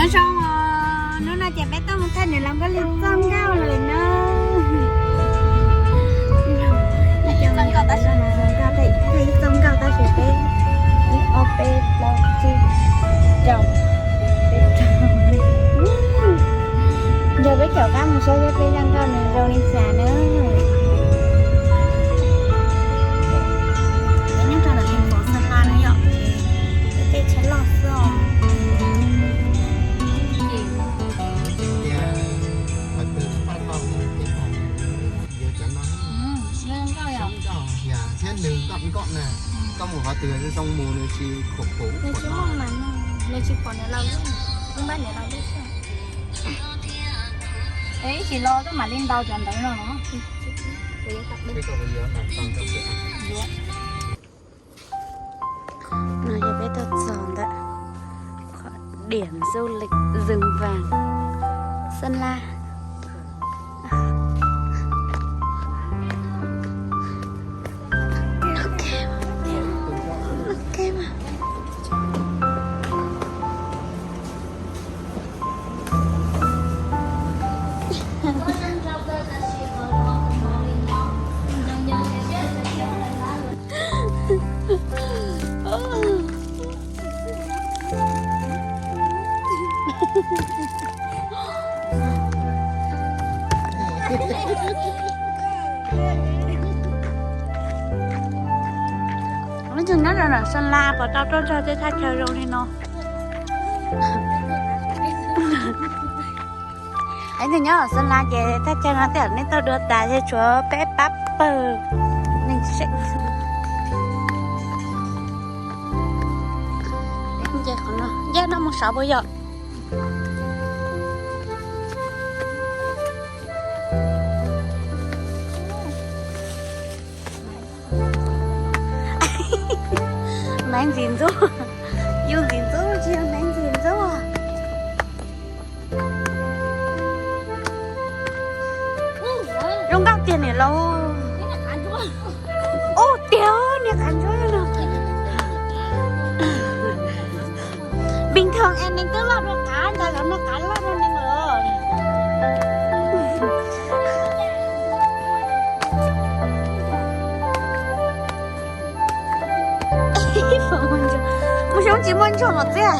Zoo os, hnub no ces peb tuaj mus thaij niam laus Nkauj Lig txoj nkauj lawm na. Thaij ib txoj nkauj tab sis peb ib ob peb plaub tsib rau peb rau. Nrog peb caum qab mus saib saib peb zaj nkauj nws zoo li cas na. Peb nyob rau ntawm thành phố Sơn La no yom, ces tej tsheb loj xwb os. Thiab nws nkauj nkauj na, koj mus qhov twg zoo mus nws tsis khuam khuam, nws tsis muaj mas, nws tsis khuam niam laus lub, ib npab niam laus lub xwb. Es ib chim los koj mam li ntaus cov ntawd no. No yog peb tuaj txog ntawm qhov điểm du lịch rừng vàng Sơn La. Ib tug nyob rau ntawm Sơn La puas tau tuaj txog tej thaj chaw zoo li no? Ib tug nyob Sơn La ces thaj chaw no tej zaum nej tuaj dua tas ces tshuav peb pab pawg neeg tseem. Nce qhov no, nce no mus saud puas yog? Maiv ntxim ntxub, yus ntxim ntxub tsis yog maiv ntxim ntxub. Zoo nkauj tiag niam laus. Ub tiag, niag qav ntsuab no. Bình thường es neeg twb loj dua qav ntag, lawv no qav loj dua neeg lawm. Mus xyoob tsis muaj ntsuag mos txiab.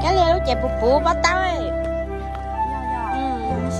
Kav liam lub ces puv puv pob tawb. Tsis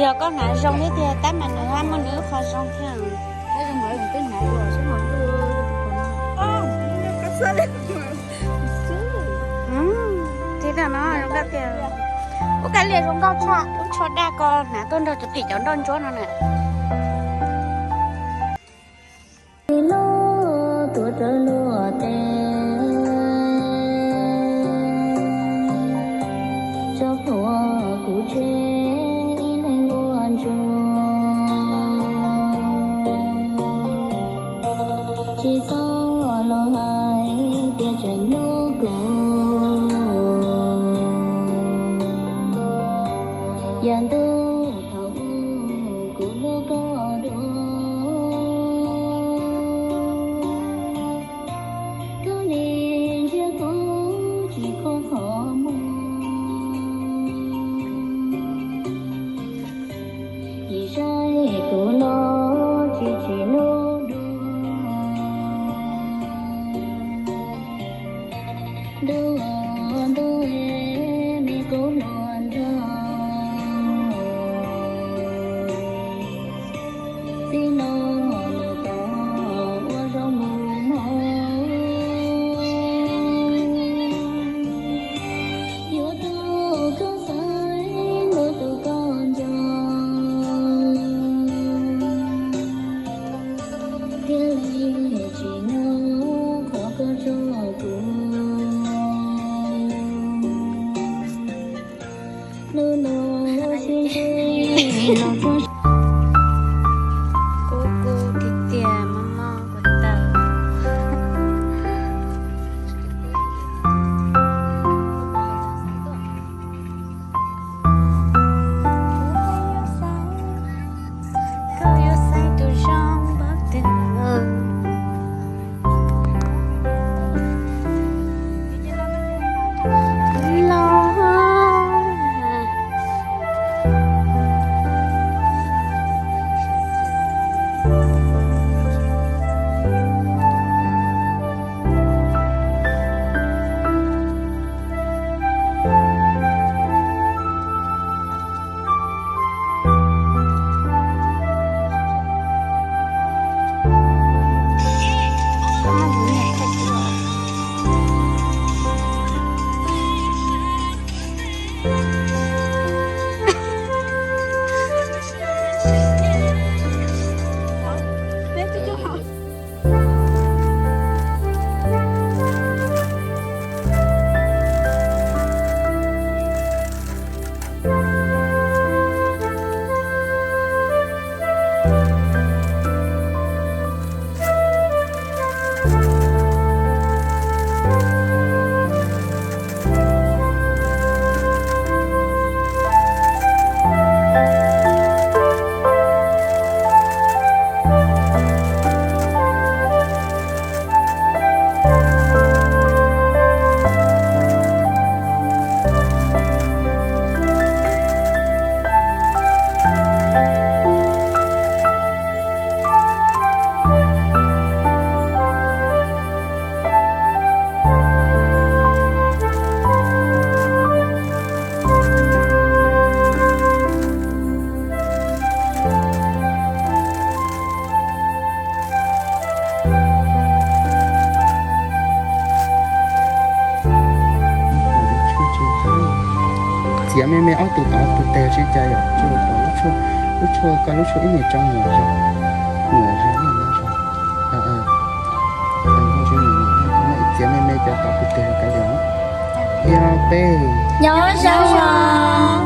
yog koj hnav zoo thiab tiag, tab mas nws haj muaj nws qho zoo thiab. Tib no no zoo nkauj tiag. Ub, kav liam zoo nkauj tshaj, ub, tsho daj ko hnav tuaj nrog cov phim cov nroj ntsuab no na. Lub tuaj rau luag tes, tso plhuav kuv tseg ib leeg ua ntsuag. Tsis txhob los hais tias tseem hlub kuv, yam ntuj thaum ub kuv hlub koj dua. Ntuj, ntuj, me kub hluas nraug, txij no lawm tau ua zoo mus mog. Yuav tus koj xaiv, yuav tus koj nco, thiaj li tsis nyob qhov koj tso kuv. Hnub no sib ntsib los txog. Kub kub tiag tiag, mob mob kuv taw. Koj yuav xaiv tus zoo npaum twg los? Txiav me me ob tug tod tus tes sib cais yom, lub tshuaj, lub tshuaj, koj lub tshuaj ib niam tsoo niam zog, niam zog niam zog. Txiav me me cov tod tus tes kav liam. Ib ob peb. Nyob zoo os.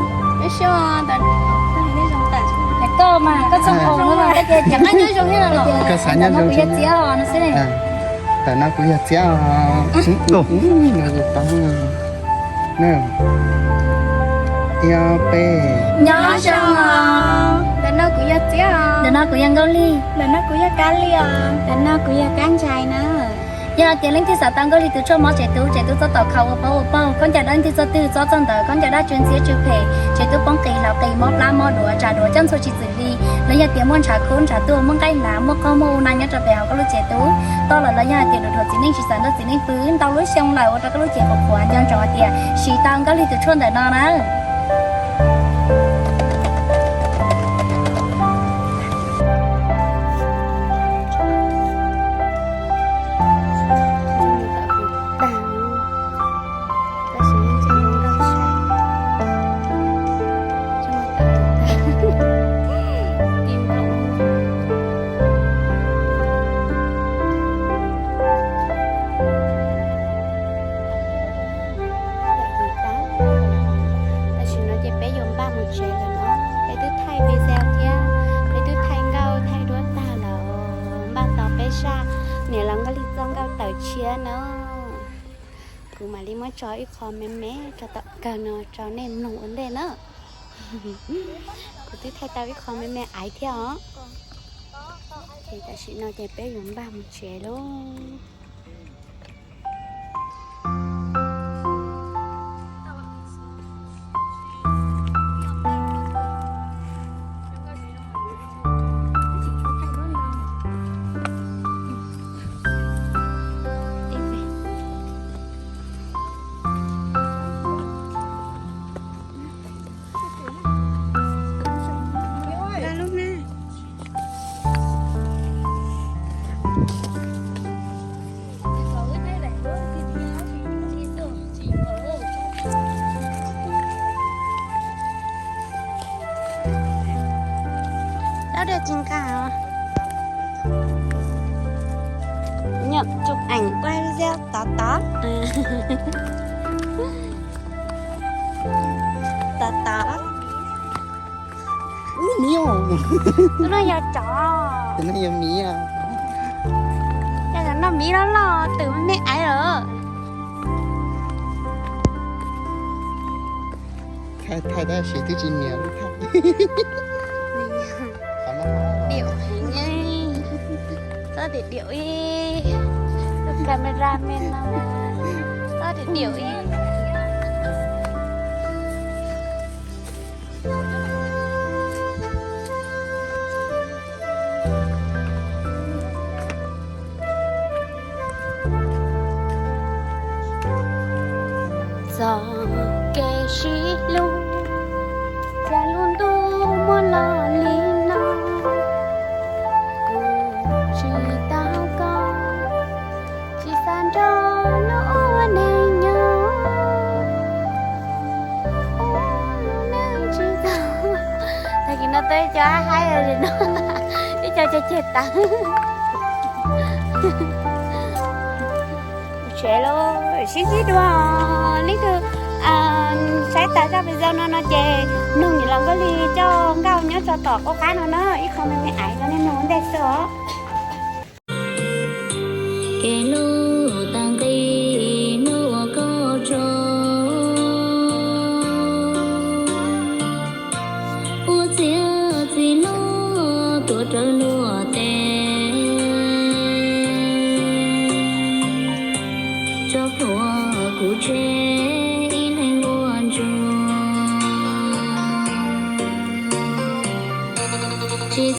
Koj mas koj txhob nqus na, koj tias cov nqaij nyob zoo thiab los. Koj xav nyob zoo kuv yog Txiab os no xwb. Ntawm no kuv yog Txiab os. Ib ob peb. Nyob zoo os. Ntawm no kuv yog Txiab os. Ntawm no kuv yog Nkauj Lig. Ntawm no kuv yog Kab Lig os. Ntawm no kuv yog Kab Ntsais na. Yog hais tias leej twg xav tau Nkauj Lig tus tshuaj mob tsev tub, tsev tub txob taus khaus ua paub ua paug, khaub ncaws dab ntwg txog twg txob txog ntawd, khaub ncaws dab tsw ntxhiab tsw phem, tsev tub poob qis hlaus qis mob plab mob duav tsav duav coj ntxhua tsis txwm li, los yog tias muaj ntshav khub ntshav tuag, muaj nqaij hnav, muaj qaug muaj u na nyob rau pem hauv koj lub tsev tub, tau lawm los yog hais tias dhuav txiv neej tsis xav nrauj txiv neej pw ntau lub xyoo lawm ua rau koj lub cev qhuav qhuav nco ntsoov hais tias siv tau Nkauj Lig tus tshuaj ntawm no na. Tam sim no ces peb yuav npaj mus tsev lawm no. Peb twb thaij video thiab, peb twb thaij nkauj thaij duab tag lawm. Npaj tos peb saj niam laus Nkauj Lig txoj nkauj tawm tshiab na. Kuv mam li muab tso ib qho me me rau tom kawg no rau nej mloog ua ntej na. Kuv twb thaij tau ib qho me me aiv thiab os. Ces tam sim no ces peb yuav npaj mus tsev lauj. Nqa, nhận chụp ảnh quay video tod tod. Tod tod. Ub, miv. Tus no yog tsov. Tus no yog miv. Yog noj miv loj loj twm me aiv lawm. Thaij tab sis twb tsis nias lub thaj. Diam heev, txhob diam diam ib, tus camera me no txhob diam diam ib. Txoj kev sib hlub, cas lub ntuj muaj los li no, kuv tsis tau koj, tsis xav nrog luag ua neej nyob. Ua neej tsis tau. Tag kis no tau ib co haib haib no, ib co ceg ceg tas. Tsev lawm, sib ntsib dua. Leej twg saib tas zaj video no no ces nug niam laus Nkauj Lig coj nkauj nyob tso tom qub qab no na, ib qho me me aiv rau nej mloog ua ntej xwb os. Kev hlub tag nqi hnub uas koj tso, ua txiav txim hlub tuav rawv luag tej, tso plhuav kuv tseg.